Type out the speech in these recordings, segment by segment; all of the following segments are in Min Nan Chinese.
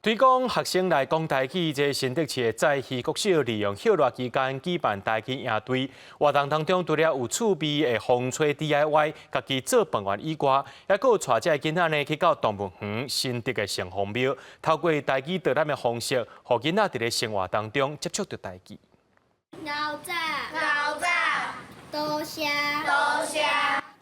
推廣學生來講台語，這新竹市的再興國小利用歇熱期間舉辦台語營隊活動當中，除了有趣味的風吹 DIY，家己做飯圓以外，猶閣有帶這个囡仔呢去到動物園新竹的城隍廟，透過台語導覽的方式，予囡仔佇咧生活當中接觸著台語。老早，老早，多謝，多謝。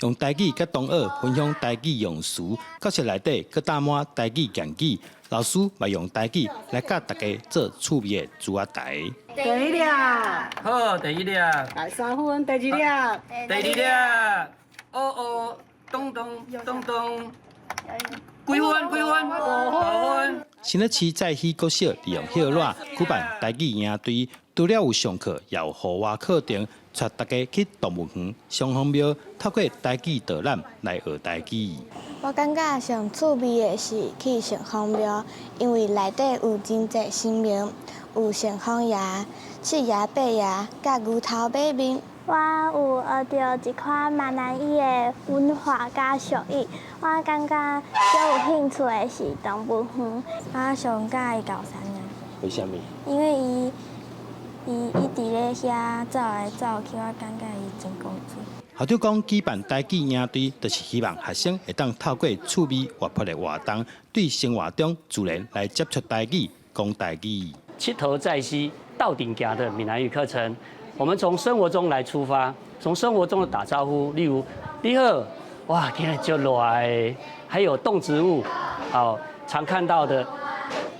用台語佮同學分享台語用詞，教室內底閣搭滿台語言語，老師嘛用台語來教大家做趣味的珠仔台。第一粒，好，第一粒。來3分，第二粒，第二粒，哦哦，咚咚咚咚，幾分？幾分？5分。新竹市再興國小利用歇熱舉辦台語營隊，除了有上課，也有戶外課程，帶大家去動物園、城隍廟，透過台語導覽來學台語。我感覺上趣味的是去城隍廟，因為內底有真濟神明，有城隍爺、七爺、八爺，佮牛頭馬面。我有學著一款閩南語的文化佮俗語，我感覺最有興趣的是動物園。我上佮意高山啊。為啥物？因為伊一直咧遐走來走去，我感覺伊真古錐。校長講，舉辦台語營隊，就是希望學生會當透過趣味活潑的活動，對生活中自然來接觸台語、講台語。𨑨迌在溪鬥陣行的閩南語課程，我們從生活中來出發，從生活中的打招呼，例如你好，哇，今仔足熱，還有動植物，好常看到的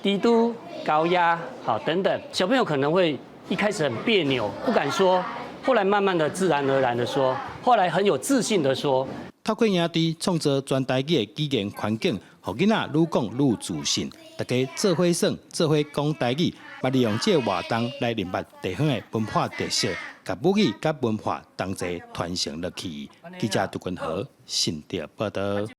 豬豬、高鴨，好等等，小朋友可能會一開始很彆扭，不敢說，後來慢慢的自然而然的說，後來很有自信的說。透過營隊創造全台語的語言環境，予囡仔愈講愈有自信，大家做伙耍，做伙講台語，嘛利用這个活動來認捌地方的文化特色，共母語佮文化同齊傳承落去。記者杜君豪新竹報導。